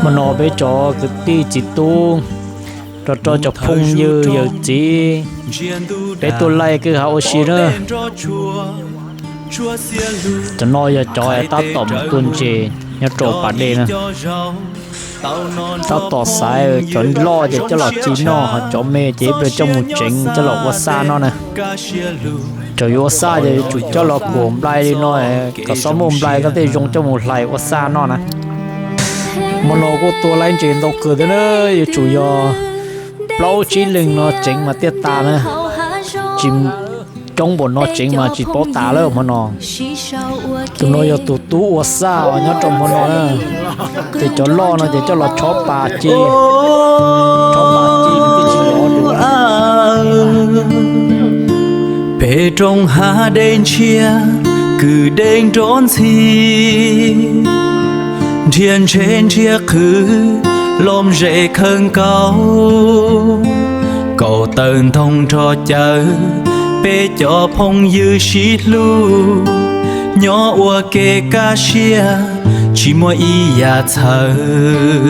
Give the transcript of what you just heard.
Hmo no peb cov kwv tij txiv tub, rau rau cov phooj ywg yawm txiv, peb tuaj laij kwj ha ua si na. Cov no yog cov tab tom mus tua ntses nyob rau pas dej na. Tab tom xaiv cov loj ces coj los ci noj, ho cov me ces ib pliag coj mus tsev coj los ua xaj noj na. Cov yuav ua xaj ces yuav tsum coj los kuam nplai li no, kom xob muaj nplai koj thiaj zoo coj mus hlais ua xaj noj na. Hmo no kuj tua laij ntses ntau kawg thiab na, yuav tsum yog plaub tsib leeg no tsev mas thiaj tas na. Tsis coob npaum no tsev mas tsis paub tas lawm hmo no. Tus no yog tus tub ua xaj nyob rau hmo no na. Ces cov loj no ces coj los chob pas ci, chob pas ci nws thiaj tsis lov dua. Pem roob hav dej ntshiab, kwv dev nrov ntxhi, nrhiav ntshe nrhiav qhwv, lom zem khawv nkaus, kaum tawm ntoo nrog cawv, peb cov phooj ywg sib hlub, nyob ua ke kaj siab, tsis muaj ib yam txhawv.